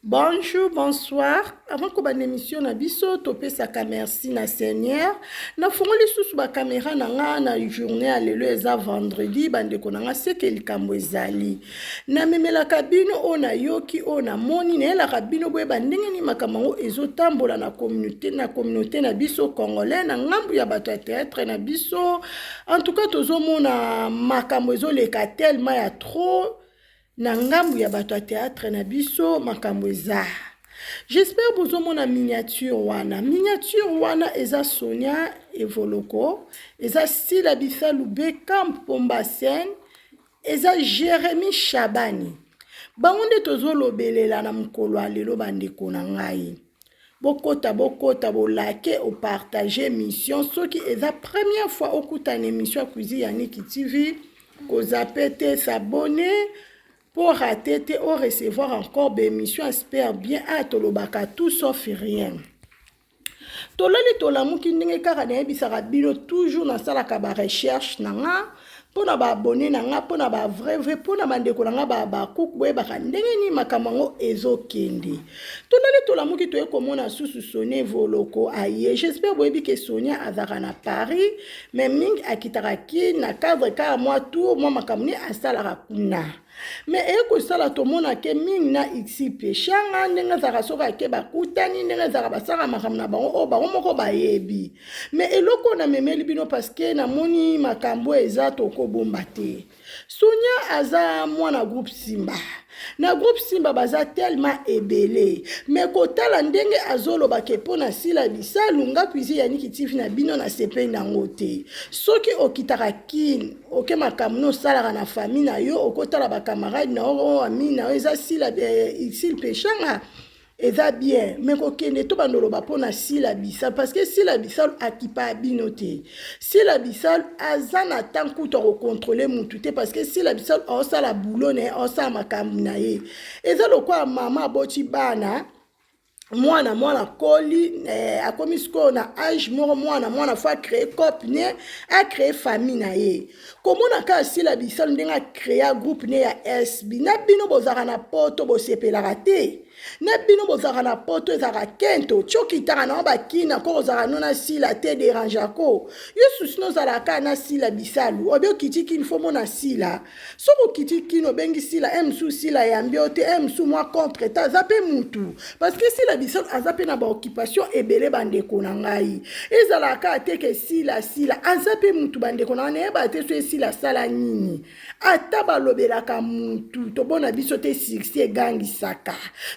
Bonjour, bonsoir. Avant kobanda émission na biso, topesaka merci na Seigneur. Nafongoli lisusu ba caméra na nga na journée ya lelo eza vendredi, bandeko na nga seke likambo ezali. Namemelaka bino oyo nayoki, oyo namoni, nayelaka bino boyeba ndenge nini makambo yango ezotambola na communauté, na communauté na biso congolais, na ngambu ya bato ya théâtre na biso. En tout cas, tozomona makambo ezoleka tellement ya trop na ngambu ya bato ya théâtre na biso makambo eza. J'espère bozomona miniature wana. Miniature wana eza Sonia Evoloko, eza Sila Bisalu Beckham Pomba Scène, eza Jérémy Shabani. Bango nde tozolobelela na mokolo ya lelo bandeko na ngai. Bokota bokota bolake opartage émission soki eza première fois okutana émission ya Cuisine ya Niki TV kozape te s'abonner pour rater te o recevoir encore bémission espère bien a tolobaka tout sauf rien. Tolali tolamuki ndenge kaka nayebisaka bino toujours nasalaka ba recherche na nga mpona ba abonné na nga mpona ba vrai vrai mpona bandeko na nga ba bakuku boyebaka ndenge nini makambo yango ezokende. Tolali tolamuki toye komona susu Sonia Evoloko aye. J'espère boyebi ke Sonia azalaka na Paris mais mingi akitaka ki na cadre kaka mwa tour mwa makambo nini asalaka kuna. Mais eye kosala tomona ke mingi na Ixi Peshanga ndenge azalaka soki ake bakutani ndenge azalaka basalaka makambo na bango oyo bango moko bayebi. Mais eloko oyo namemeli bino parce que namoni makambo eza tokobomba te. Sonia aza mwana groupe Simba. Na groupe Simba baza tellement ebele. Mais kotala ndenge azoloba ke mpo na Sila Bisalu nga Cuisine ya Niki TV na bino na sepeli nango te. Soki okitaka kin oke makambo no osalaka na famille na yo okotala ba camarade na yo ami na yo eza Sila eh, Peshanga eza bien mais kokende to bando loba mpo na Sila Bisalu parce que Sila Bisalu akipa bino te. Sila Bisalu aza na temps kutu akokontrole mutu te parce que Sila Bisalu aosala boulot na ye aosala makambo na ye. Eza lokola mama aboti bana mwana mwana koli eh, akomi sikoyo na age moko mwana mwana fo acree cope ne acree famille na ye. Komona kaka Sila Bisalu ndenge acrea groupe ne ya SB na bino bozalaka na poto bosepelaka te. Na bino bozalaka na poto ezalaka kento tiokitaka na bakina ko ozalaka no na Sila te derangeako yo susi no ozalaka na Sila Bisalu obi okiti kini fo mona Sila soki okiti kini obengi Sila msu Sila yambi yo te msu mwa contre te aza mpe mutu parce que Sila Bisalu aza mpe na baoccupation ebele bandeko na ngai ezalaka te ke Sila Sila aza mpe mutu bandeko na ngai nayeba te so esila asala nini. Ata balobelaka mutu tobona biso te succès egangisaka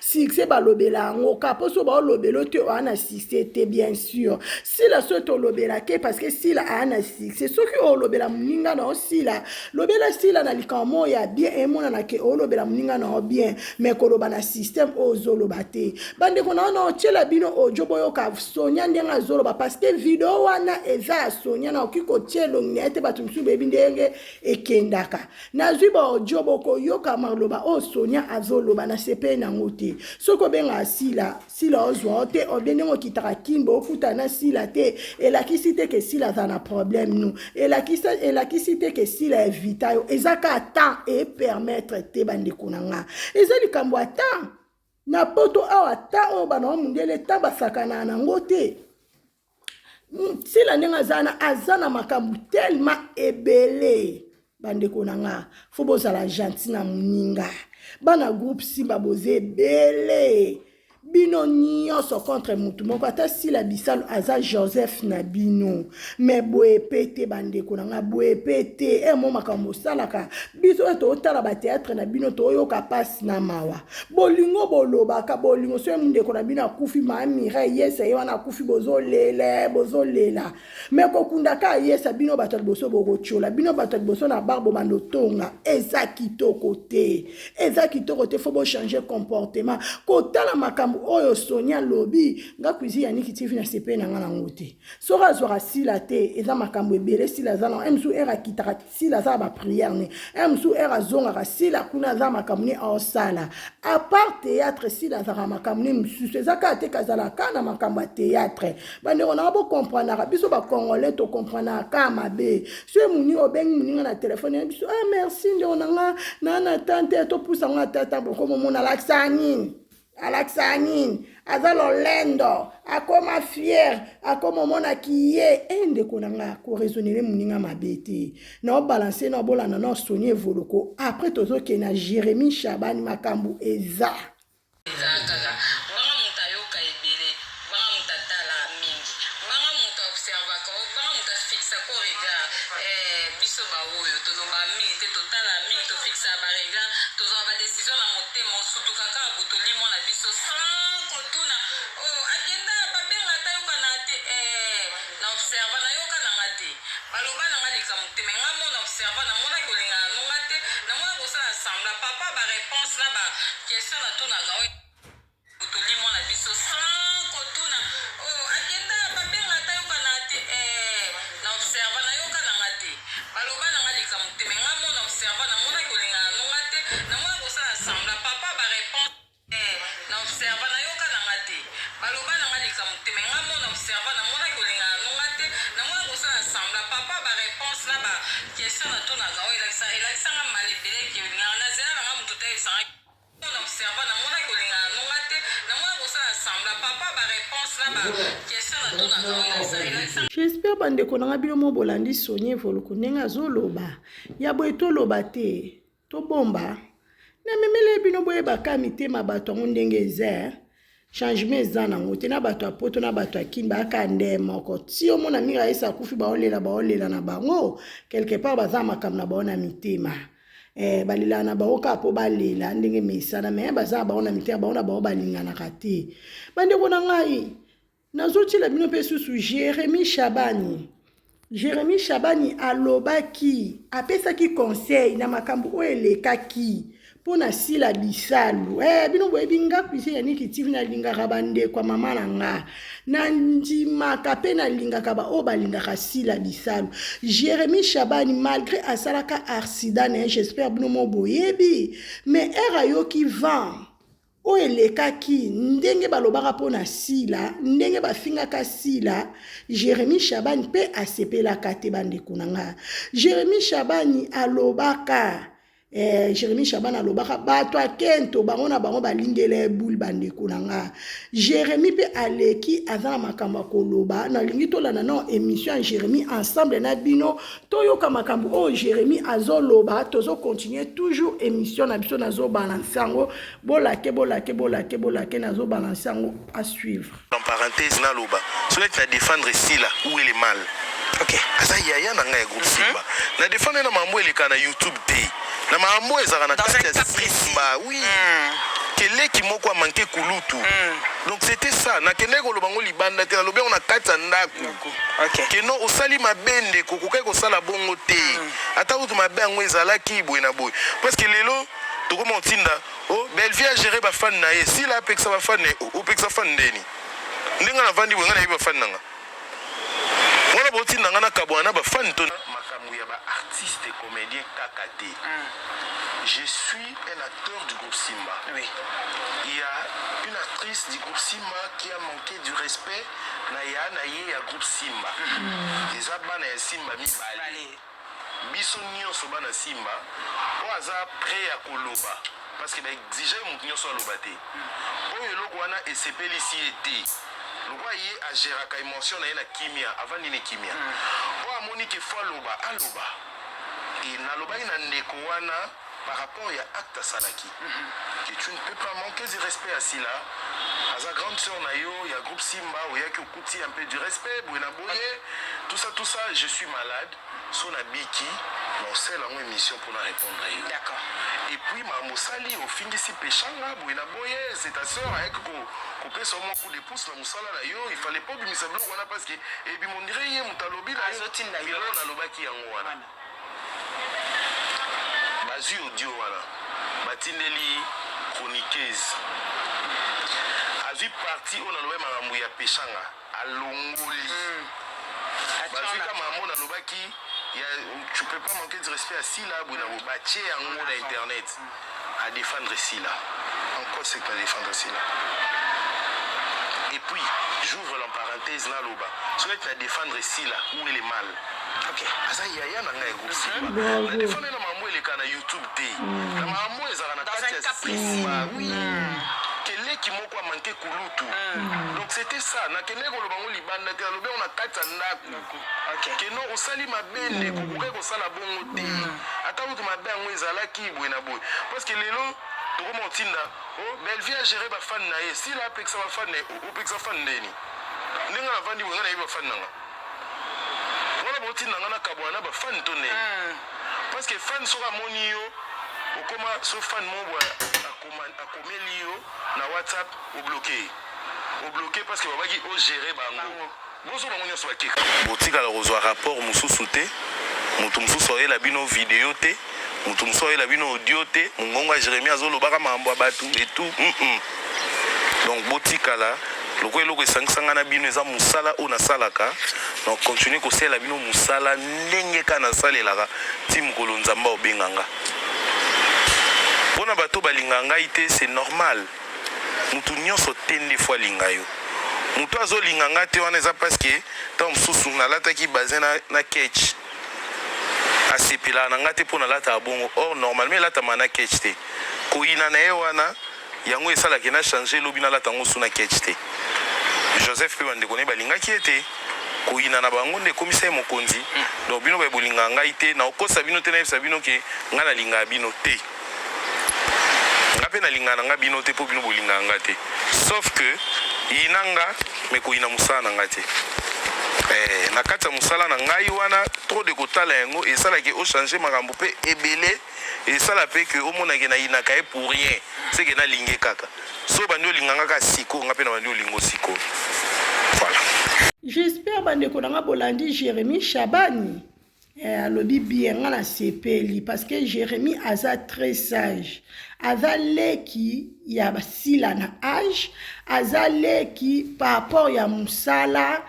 succès balobela yango ka mpo so baolobela te oya na succès te bien sûr Sila so tolobela ke parce que Sila aya na succès soki olobela moninga na yo Sila lobela Sila na likambo moko ya bien emonana ke olobela moninga na yo bien mais koloba na système oyo ozoloba te bandeko na yo na otiela bino audio boyoka Sonia ndenge azoloba parce que video wana eza ya Sonia na okoki kotia elongi na ye te bato mosusu bayebi ndenge ekendaka nazwi ba audio bokoyoka maloba oyo Sonia azoloba na sepeli nango te soki obengaka Sila Sila ozwa yo te obe ndenge okitaka kimbo okutana na Sila te elakisi te ke Sila aza na problème nu elakisi, elakisi te ke Sila evita yo eza kaka temps epermettre te bandeko na nga eza likambo ya temps na poto awa temps oyo bana wa mundele temps basakanaka nango te. Sila ndenge aza na aza na makambo tellement ebele bandeko na nga fo bozala gentil na moninga bana groupe Simba boza ebele bino nyonso contre mutu moko ata Sila Bisalu aza Joseph na bino me boye pe te bandeko na nga boye pe te e mo makambo osalaka biso oyo totala ba théâtre na bino toyoka pasi na mawa bolingo bolobaka bolingo soki ndeko na bino akufi ma Mireille yesa ye wana akufi bozolela bozolela me kokunda ka yesa bino bato ya liboso bokotiola bino bato ya liboso na bar bobanda otonga eza kitoko te eza kitoko te fo bochange comportement kotala makambo oyo Sonia alobi nga Cuisine ya Niki TV na sepe na nga nango te soki azwaka Sila te eza makambo ebele Sila aza na msu r akitaka Sila aza ba prière ne un mosusu heure azongaka Sila kuna aza makambo ne aosala à part théâtre Sila azalaka makambo ne mosusu eza kaka te kazala kaka na makambo ya théâtre bandeko nanga bokomprenaka biso bacongolais tokomprenaka kaka mabe soki moninga obengi moninga na telefone ya biso ah merci ndeko na nga na na tante topusa ngo ata ta bokomomona alakisa nini. Alakisaka nini? Aza lolendo, akoma fier, akoma omonaki ye. E ndeko na nga, koraisonnele moninga mabe te. Na obalanse na obolanda na Sony Evoloko. Après tozokende na Jérémie Shabani, makambo eza. Eza kaka banga moto ayoka ebele, banga moto atala mingi, banga moto aobservaka, banga moto afixaka o regard. Eh, biso baoyo toloba mingi te, totala mingi, tofixaka ba regard, tozwaka ba décision na motema, osutuka kaka botolimwa na biso sans kotuna. Oh, akenda babenga ata yokana te. Eh, na observa, nayoka nanga te, baloba nanga likambo te, me nga mo na observa, namonaki kolingana nonga te, namona kosala semblant. Papa, ba réponse na ba question natunaka oyo botolimwa na biso sans kotuna. Oh, akenda babenga ata yokana te. Eh, na observa, nayoka nanga te, baloba nanga likambo te, me nga mo na observa, namonaki kolingana nonga te, namona kosala semblant. Papa, ba réponse. Eh, na observa, nayoka nanga te, baloba nanga likambo te, me nga mo na observa, namonaki kolingana nonga te, namona kosala semblant. Papa, ba réponse na ba question natunaka oyo elakisanga mala ebele ke olingaka nazela nanga motu te ayebisanga. Na observa, namonaki kolingana nonga te, namona kosala semblant. Papa, ba réponse na ba question natunaka oyo elakisanga. J'espère, bandeko na nga, bino mo bolandi Sony Evoloko ndenge azoloba. Ya boye toloba te, tobomba. Namemeli bino boyebaka mitema bato yango ndenge eza. Changement eza nango te na bato ya Poto na bato ya Kini, bayaka nde moko. Ti omona mingi ayesa akufi, baolela, baolela na bango quelque part, baza makambo na bango na mitema. Balelaka na bango kaka mpo balela ndenge mesana, me baza na bango na mitema, bango na bango balinganaka te. Bandeko na ngai, nazotiela bino mpe susu Jérémi Shabani. Jérémi Shabani alobaki, apesaki conseil na makambo oyo elekaki mpo na Sila Bisalu. Bino boyebi nga Cuisine ya Niki TV, nalingaka bandeko ya mama na nga, nandimaka mpe nalingaka baoyo balingaka Sila Bisalu. Jérémi Shabani, malgré asalaka accident na ye, j'espère bino mo boyebi, mais ere ayoki vent oyo elekaki, ndenge balobaka mpo na Sila, ndenge bafingaka Sila, Jérémi Shabani mpe asepelaka te. Bandeko na nga, Jérémi Shabani alobaka, Jérémi Shabani alobaka bato akento bango na bango balingela ebule. Bandeko na nga, Jérémi mpe aleki, aza na makambo ya koloba. Nalingi tolanda na émission ya Jérémi ensemble na bino, toyoka makambo oyo Jérémi azoloba. Tozocontinue toujours émission na biso, nazobalanse yango. Bolake, bolake, bolake, bolake, nazobalanse yango, à suivre. En parenthèse, naloba soki na défendre Sila, où est le mal? Aza yaya na ngai ya groupe Simba. Na défendre na makambo eleka na YouTube te, na makambo ezalaka na kati ya Simba. Oui, keleki moko amanke kulutu. Donc c'était ça. Nakendaki koloba ngo libanda te, nalobi yango na kati ya ndako keno osali mabe, ndeko, okokaki kosala bongo te. Ata kutu mabe yango ezalaki boye na boye, parce que lelo tokoma otinda o Bellevie agere bafani na ye, Sila apekisa bafani na ye. Opekisa fani ndeni? Ndenge navandi boye, ngai nayebi bafani na nga wana. Botinda nga nakabwana na bafani to makambo ya baartiste comédien kaka te. Je suis un acteur du groupe Simba. Il y a une actrice du groupe Simba qui a manqué du respect na ya na ye ya groupe Simba. Eza bana ya Simba mibale, biso nyonso bana Simba. Oyo aza prêt ya koloba, parce que baexige motu nyonso aloba te. Oyo eloko wana esepelisi ye te, lokwa ye agéraka émotion na ye na kimia, avandi ne kimia. Oyo amoni ke fo aloba, aloba. E nalobaki na ndeko wana par rapport ya acte asalaki que tu ne peux pas manquer du respect à Sila, aza grande sœur na yo ya groupe Simba. Oyaki okuti un peu du respect boye na boye, tout ça, tout ça. Je suis malade, so nabiki na osala yango émission mpona répondre yo. Et puis makambo osali, ofingisi Peshanga boye na boye, c'est ta sœur ayaki kopesa yo mwa coup de pouce na mosala na yo. Il fallait pas obimisa biloko wana, parce que ebima on dirait ye moto alobi na yo. Azotinda yo. Eloko nalobaki yango wana, bazwi audio wana, batindeli chroniqueuse, azwi parti oyo nalobaki makambo ya Peshanga, alongoli. Bazwi ka makambo nalobaki ya tu peux pas manquer de respect à Sila boye na boye, batie yango na internet à défendre Sila. En quoi c'est que à défendre Sila? Et puis j'ouvre la parenthèse, naloba soki na défendre Sila, où est le mal? Aza yaya na ngai ya groupe Simba. Bravo. Na défendre na makambo eleka na YouTube te, na makambo ezalaka na kati ya Simba. Oui, keleki. Leki moko amanke kulutu. Donc c'était ça. Nakendeki koloba yango libanda te, nalobi yango na kati ya ndako. Que non, osali mabe ndeko, okokaki kosala bongo te. Ata kutu mabe yango ezalaki boye na boye. Parce que lelo tokoma kotinda oh, Bellevue a géré ba fan na ye, Sila apekisa ba fan na ye, opekisa fan ndeni? Ndenge navandi boye, nga nayebi ba fan na nga. Wana botinda nga nakabwana na ba fan to ndeni? Parce que fan soki amoni yo okoma so fan moko boye akomeli yo na WhatsApp, obloke ye, obloke parce que babaki ogere bango, bozo bango nyonso bakeka. Botikala kozwa rapport mosusu te, moto mosusu ayela bino video te, moto mosusu ayela bino audio te, mongongo ya Jérémie azolobaka makambo ya bato et tout. Donc botikala lokola eloko esangisanga na bino eza mosala oyo nasalaka, donc continue kosalela bino mosala ndenge kaka nasalelaka ti mokolo Nzambe aobenga nga. Mpona bato balingaka ngai te, c'est normal, motu nyonso te nde fo alinga yo. Motu azolinga nga te wana eza parce que ntango mosusu nalataki bazin na ketch, asepelaka na nga te mpo nalataka bongo. Or normalement elatama na ketch te. Koyina na ye wana yango esalaki na change, elobi nalata yango su na ketch te. Joseph mpe bandeko na ye balingaki ye te, koyina na bango nde ekomisa ye mokonzi. Donc bino baye bolingaka ngai te, nakokosa bino te, nayebisa bino ke ngai nalingaka bino te. Nga mpe nalingaka na nga bino te mpo bino bolingaka nga te, sauf que yina nga me koyina mosala na nga te. Na kati ya mosala na ngai wana, trop de kotala yango esalaki ochange makambo mpe ebele, esala mpe ke omonake nayinaka ye pour rien, seke nalinge kaka. So bandi olinga nga kaka sikoyo, nga mpe na bandi olingo sikoyo, voilà. J'espère bandeko na nga bolandi Jérémie Shabani. Alobi bien, nga nasepeli parce que Jérémie aza très sage, aza leki ya basila na age, aza leki par rapport ya mosala,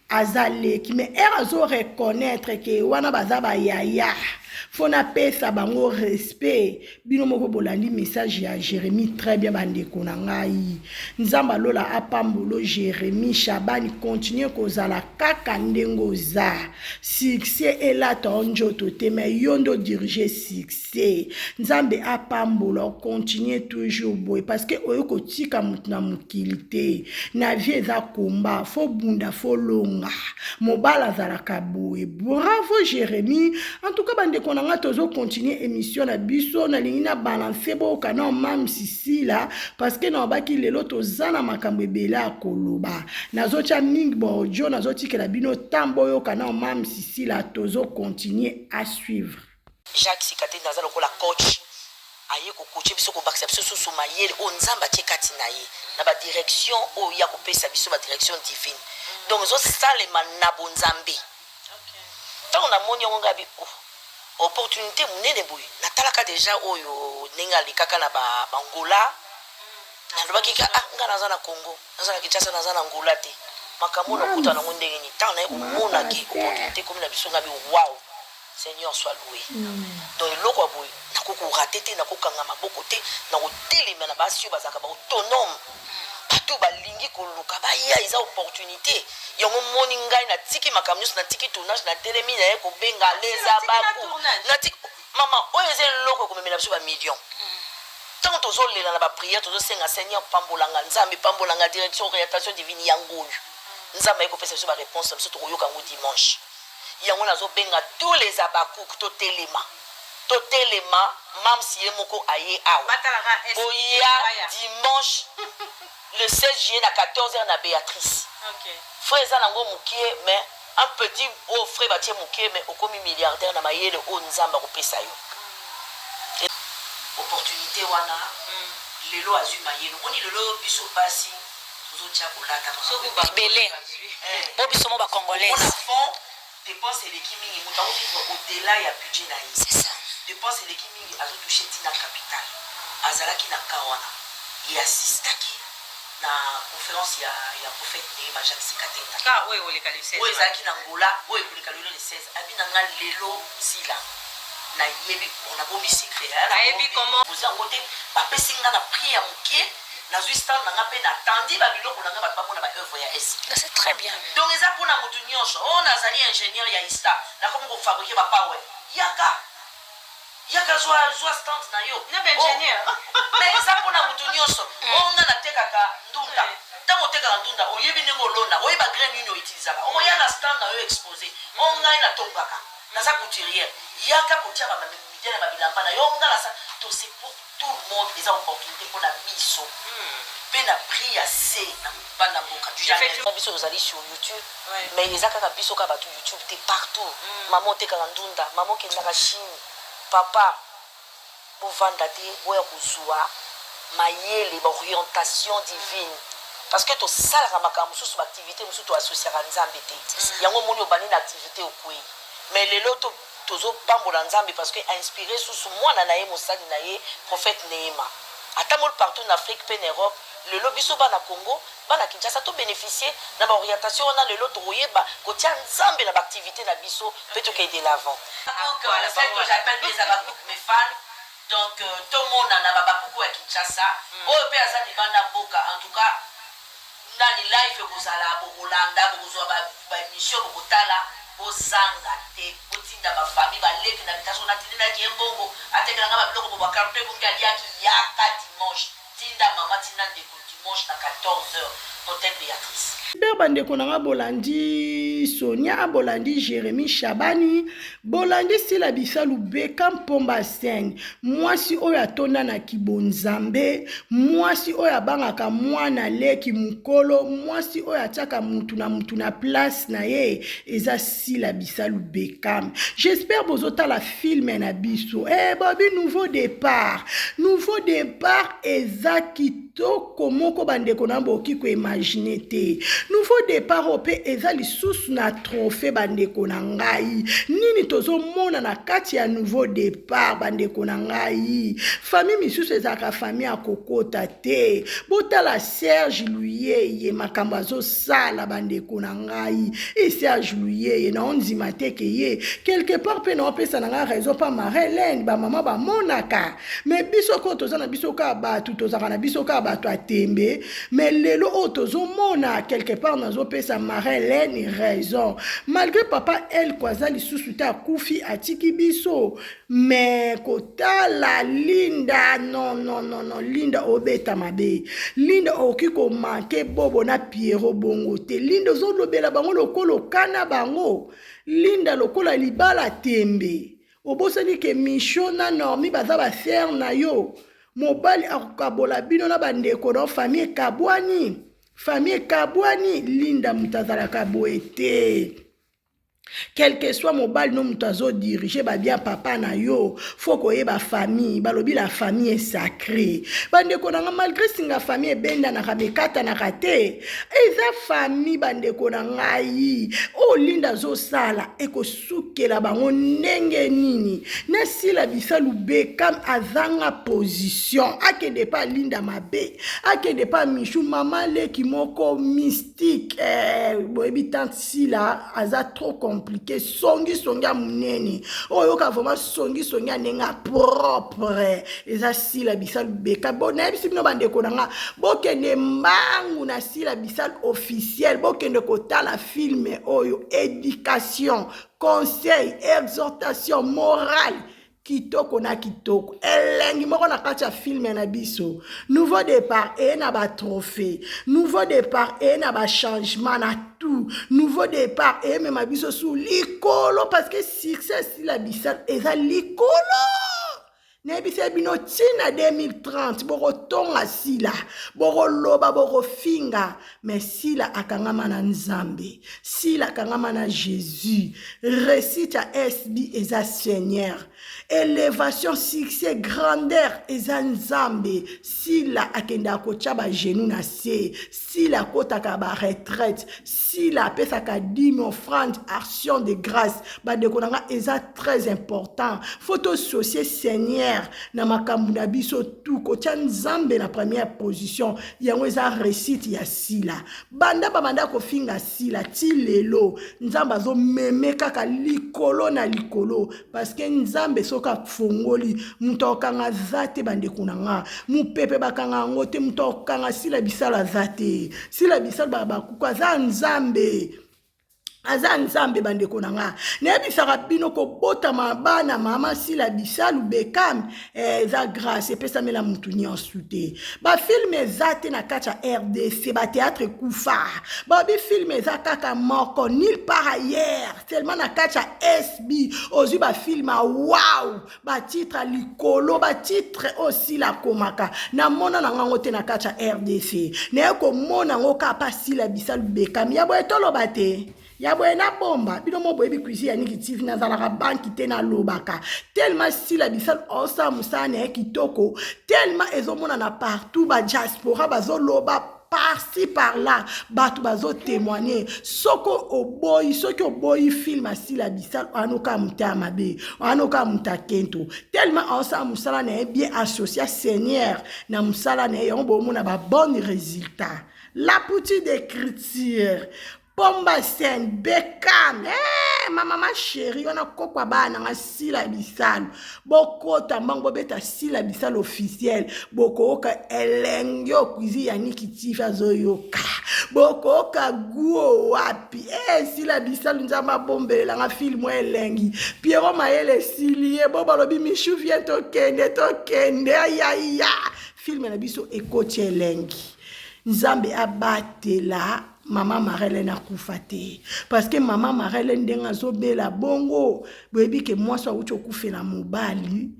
aza leki, mais ere azo reconnaître ke wana baza bayaya, fo napesa bango respect. Bino moko bolandi message ya Jérémie très bien. Bandeko na ngai, Nzambe alola apambolo Jérémie Shabani. Continue kozala kaka ndenge oza, succès elata o nzoto te, mais yo nde odirige succès. Nzambe apambola, continue toujours boye, parce que oyo kotika motu na mokili te. Na vie eza komba, fo bunda, fo longa. Mobali azalaka boye. Bravo Jérémie. En tout cas, bandeko na nga, tozocontinue émission na biso. Nalingi na balance, boyoka na Mame Sisila, parce que nalobaki lelo toza na makambo ebele ya koloba. Nazotya mingi baaudio, nazotikela bino ntan boyoka na Mame Sisila. Tozocontinue à suivre. Jacques Sikate aza lokola coach, aye kocoacher biso, kobakisa biso susu mayele oyo Nzambe atie kati na ye na badirection oyo ya kopesa biso, badirection divine. Donc ezosalema na bonzambe. Ntango namoni yango, ngai oh, opportunité monene boye. Natalaka deja oyo ndenge alekaka na bangola, nalobaki ka ah, ngai naza na Congo, naza na Kinshasa, naza na Ngola te. Makambo nakuta nango ndenge nini? Ntango naye komonaki opportunité ekomi na biso, ngai wow, Seigneur soit loué. Donc eloko ya boye nakoki korater te, nakokanga maboko te, nakotelema na basi oyo bazalaka baautonome, bato balingi koluka baya. Eza opportunité yango. Moni ngai natiki makambo nyonso, natiki tournage, natelemi, naye kobenga leza baku natiki. Mama, oyo eza eloko ekomemela biso bamillion. Ntango tozolela na baprière, tozosenga Seigneur pambolanga, Nzambe pambolanga, direction, orientation divine, yango oyo Nzambe aye kopesa biso baréponse na biso. Tokoyoka yango dimanche. Yango nazobenga tous les Abakouk, totelema, totelema. Mams ye moko aye awa. Boya dimanche le 16 juillet na 14 heures na Béatrice. Frais eza nango mokie, mais un petit oyo frais batie mokie, mais okomi milliardaire na mayele oyo Nzambe akopesa yo. Opportunité wana lelo azwi mayele. Omoni lelo biso basi tozotia kolata ebele po biso mo bacongolaise. Fond dépense eleki mingi, moto akovivre au-delà ya budget na ye. C'est ça. Dépense eleki mingi, azotouche ntina capital. Azalaki na ka wana, ye assistaki na conférence ya prophète Nehema Jacques Sikatenda. Ka oyo ekoleka le 16. Oyo ezalaki na Ngola, oyo ekoleka lelo le 16. Abi na nga lelo sila nayebi, bon, nabombi secret. Ayebi comment? Oza yango te, bapesi nga na prix ya mokie, nazwi stand na nga mpe natandi babiloko na nga, bato bamona baœuvre ya esprit. C'est très bien. Donc eza mpona motu nyonso oyo. Nazali ingénieur ya ISTA, nakomi kofabriquer bapower, yaka, yaka, zwa, zwa stand na yo. Na baingénieur. Mais eza mpona motu nyonso oyo nga. otekaka ndunda, oyebi ndenge olonda, oyebi bagraine nini outilisaka, oya na stand na yo expose. O ngai natongaka, naza couturière, yaka kotia bamidele ya babilamba na yo. Nga nasa to, c'est pour tout le monde, eza opportunité mpona biso mpe na prix ya se na banda mboka. Biso tozali sur YouTube, mais eza kaka biso kaka bato YouTube te, partout. Mama otekaka ndunda, mama okendaka Chine, papa, bovanda te, boya kozwa mayele, baorientation divine, parce que tosalaka makambo mosusu, baactivité mosusu toassociaka Nzambe te. Yango omoni obandi na activité, okwei. Mais lelo tozopambola Nzambe parce que ainspiré susu mwana na ye, mosali na ye, prophète Neema, atamboli partout na Afrique mpe na Europe. Lelo biso bana Congo, bana Kinshasa, tobénéficie na baorientation wana. Lelo tokoyeba kotia Nzambe na baactivité na biso mpe tokende de l'avant. Celle que j'appelle mes abakouk, mes fans, donc tomonana, babakuku ya Kinshasa oyo mpe aza libanda mboka. En tout cas, nani live ekozala, bokolanda, bokozwa baémission, bokotala, bozanga te. Botinda bafamille, baleki na bitaso. Natindinaki ye mbongo, atekelanga babiloko bo bakarto ebongi, aliaki. Yaka dimanche, tinda mama, tinda ndeko, dimanche na 14 heures, Hôtel Béatrice. Mpe bandeko na nga, bolandi Sonia, bolandi Jérémi Shabani, bolandi Sila Bisalu Beka Mpomba Sene, mwasi oyo atonda na kibonzambe, mwasi oyo abangaka mwana leki mokolo, mwasi oyo atiaka mutu na mutu na place na ye, eza Sila Bisalu Bekam. J'espère bozotala film na biso. Babi Nouveau Départ, Nouveau Départ eza kitoko moko, bandeko na bokoki koimaginer te. Nouveau Départ oyo mpe eza lisusu na trophée. Bandeko na ngai, nini tozomona na kati ya Nouveau Départ? Bandeko na ngai, famille misusu ezalaka famille ya kokota te. Botala Serge Luyeye, makambo azosala. Bandeko na ngai, e Serge Luyeye, naondima te ke ye quelque part mpe naopesa na ngai raison pa Marelene. Bamama bamonaka, mais biso koyo toza na biso kaka bato, tozalaka na biso kaka bato ya tembe. Mais lelo oyo tozomona, quelque part nazopesa Marelene raison, malgré papa Elko aza lisusu te, akufi, atiki biso. Mais kotala Linda, non, non, non, non, Linda obeta mabe. Linda okoki komanquer Bobo na Piero bongo te. Linda ozolobela bango lokola okana bango. Linda lokola libala tembe, obosani ke Micho na Normi baza basere na yo. Mobali akokabola bino na bandeko na famille, ekabwani, famille ekabwani. Linda, moto azalaka boye te. Quel que soit mobali no moto azodirige babia papa na yo, faut koyeba famille. Balobi la famille est sacrée. Bandeko na nga, malgré singa famille ebendanaka, mekatanaka te, eza famille. Bandeko na ngai, oyo Linda azosala ekosukela bango ndenge nini? Nasila Bisalu Bekam azanga position, akende pa Linda mabe, akende pa Mishu, mama leki moko mystique. Boyebi tante Sila aza trop compliqué, songisongi ya monene oyo oyoka vraiment, songisongi ya ndenge ya propre, eza Sila Bisalu Beka. Bo nayebisi bino, bandeko na nga, bokende mbangu na Sila Bisalu Officiel, bokende kotala film oyo. Éducation, conseil, exhortation morale, kitoko na kitoko, elengi moko na kati ya film na biso Nouveau Départ. Eye na batrophée, Nouveau Départ eye na bachangement na tout. Nouveau Départ eyemema biso su likolo, parce que succès Sila Bisalu eza likolo. Nayebisa bino, ntina 2030 bokotonga Sila, bokoloba, bokofinga, mais Sila akangama na Nzambe, Sila akangama na Jésus. Réussite ya SB eza Seigneur, élévation, succès, grandeur eza Nzambe. Sila akendaka kotya bagenou na se, Sila akotaka baretraite, Sila apesaka dîme, offrande, action de grâce. Bandeko na nga, eza très important, faut toassocie Seigneur na makambo na biso tu, kotia Nzambe na première position. Yango eza réussite ya Sila. Banda babanda kofinga Sila ti lelo, Nzambe azomeme kaka likolo na likolo, parce que Nzambe soki afongoli, moto akokanga aza te. Bandeko na nga, mopepe bakanga yango te, moto akokanga Sila Bisalu aza te. Sila Bisalu bakuku aza Nzambe. Aza Nzambe. Bandeko na nga, nayebisaka bino, kobotama bana mama Sila Bisalu Bekam, eza grâce epesamela mutu nyonso te. Bafilm eza te na kati ya RDC, bathéâtre ekufa. Babi film eza kaka moko nulle part ailleurs, seulement na kati ya SB ozwi bafilm ya wow, batitre ya likolo, batitre oyo Sila akomaka. Namona na ngango te na kati ya RDC, naye komona yango kaka pa Sila Bisalu Bekami. Ya boye toloba te, ya boye nabomba bino mo boyebi Cuisine ya Niki TV, nazalaka banki te, nalobaka tellement Sila Bisalu osala mosala na ye kitoko, tellement ezomonana partout, badiaspora bazoloba par-ci par-là, bato bazotémoigne. Soki oboyi, soki oboyi film Asila Bisalo, wana moto ya mabe, wana oka moto akento. Tellement aosala mosala na ye bien, associa Seigneur na mosala na ye, yango bomona babonne résultat. La petite d'écriture Pomba Scène Bekam, hey, ma mama chérie wana kokwa bana nanga Sila Bisalo, bokota mbango, bobeta Sila Bisalo officiel, bokoyoka elengi oyo Cuisine ya Niki TV azoyoka, bokoyoka guo wapi. E Sila Bisalo, Nzambe abombelelanga film oyo elengi. Piero mayele esili ye bo balobi Michu vient, tokende, tokende, ayaya, film na biso ekoti elengi. Nzambe abatela mama Marele, akufa te, parce que mama Marele ndenge azobela bongo, boyebi ke mwasi awuti okufela mobali,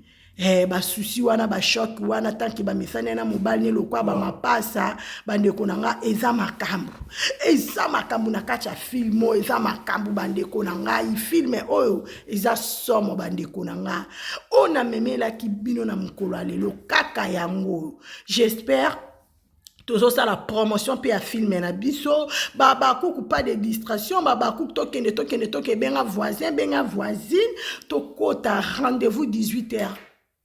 basusi wana, bachoc wana, tanke bamesani na mobali ne lokwa bamapasa. Bandeko na nga, eza makambo, eza makambo na kati ya film oyo, eza makambo. Bandeko na ngai, film oyo eza somo. Bandeko na nga, oyo namemelaki bino na mokolo ya lelo kaka yango. J'espère tozosala promotion mpe ya film na biso. Babakuku, pas de distraction. Babakuku, tokende, tokende, toke, benga voisin, benga voisine, tokota rendez-vous 18 heures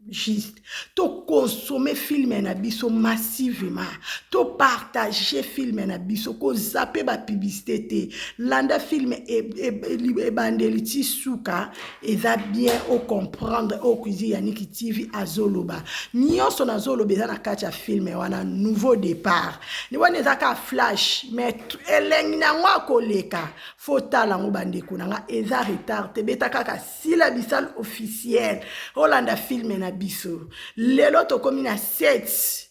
juste, tokonsome film na biso massivement, topartage film na biso, kozape bapublicité te, landa film ebandeli ti suka, eza bien ocomprendre oyo Cuisine ya Niki TV azoloba. Nyonso nazoloba eza na kati ya film wana, Nouveau Départ. Wana eza kaka flash, mais elengi na yango akoleka, fo tala yango. Bandeko na nga, eza retard te, beta kaka Sila Bisal officiel, olanda film na biso. Lelo tokomi na 7,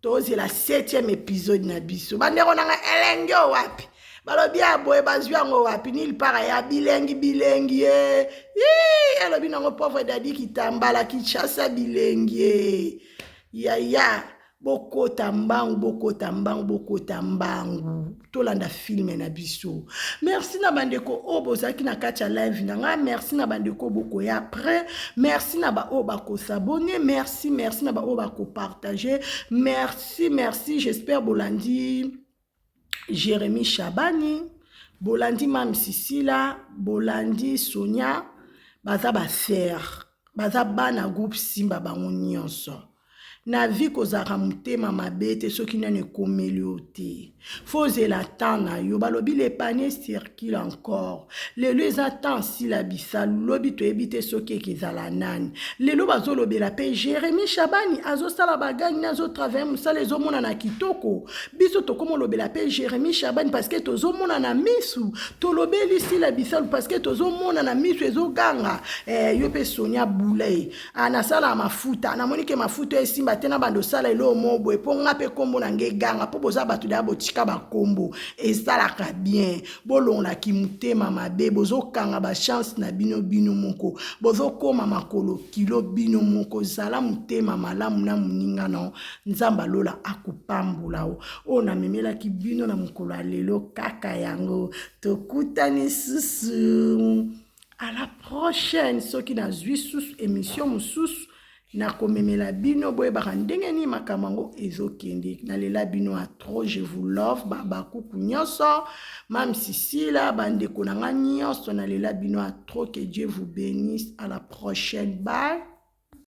tozela 7e épisode na biso. Bandeko na nga, elengi oyo wapi? Balobi ya boye, bazwi yango wapi? Nulle part ya bilengi, bilengi ye elobi nango pauvre Dadi Kitambala Kinshasa, bilengi ye yaya. Bokota mbangu, bokota mbangu, bokota mbangu, tolanda film na biso. Merci na bandeko oyo bozalaki na kati ya live na ngai, merci na bandeko oyo bokoya après, merci na baoyo bakos'abonner, merci, merci na baoyo bakopartage, merci, merci. J'espère bolandi Jérémi Chabani, bolandi Mam Sisila, bolandi Sonia, baza basere, baza bana groupe Simba bango nyonso. Na vie kozalaka motema mabe te. Soki nani ekomeli yo te, fo ozela temps na yo. Balobi le panier circule encore. Lelo eza temps Sila Bisalu, lobi toyebi te soki ekezala nani. Lelo bazolobela mpe Jérémi Chabani, azosala bagangi, azotravaille, mosala ezomonana kitoko. Biso tokomolobela mpe Jérémi Chabani parce que tozomona na misu. Tolobeli Sila Bisalu parce que tozomona na misu, ezoganga. Yo mpe Sonia Boulay, nasala mafuta, namoni ke mafuta esimba te na bando, osala eloko mo boye mpo nga mpe nkombo na ngai eganga, mpo boza bato deya, botika bakombo, esalaka bien. Bolongolaki motema mabe, bozokanga bachance na bino, bino moko bozokóma makolo kilo bino moko. Zala motema malamu na moninga na Nzambe, alola akopambola o. Oyo namemelaki bino na mokolo ya lelo kaka yango. Tokutani susu à la prochaine. Soki nazwi susu émission mosusu, nakomemela bino, boyebaka ndenge nini makambo yango ezokende. Nalela bino ya trop, je vous love. Babakuku nyonso, Mam Sisila, bandeko na nga nyonso, nalela bino ya trop. Que Dieu vous bénisse, à la prochaine, bye.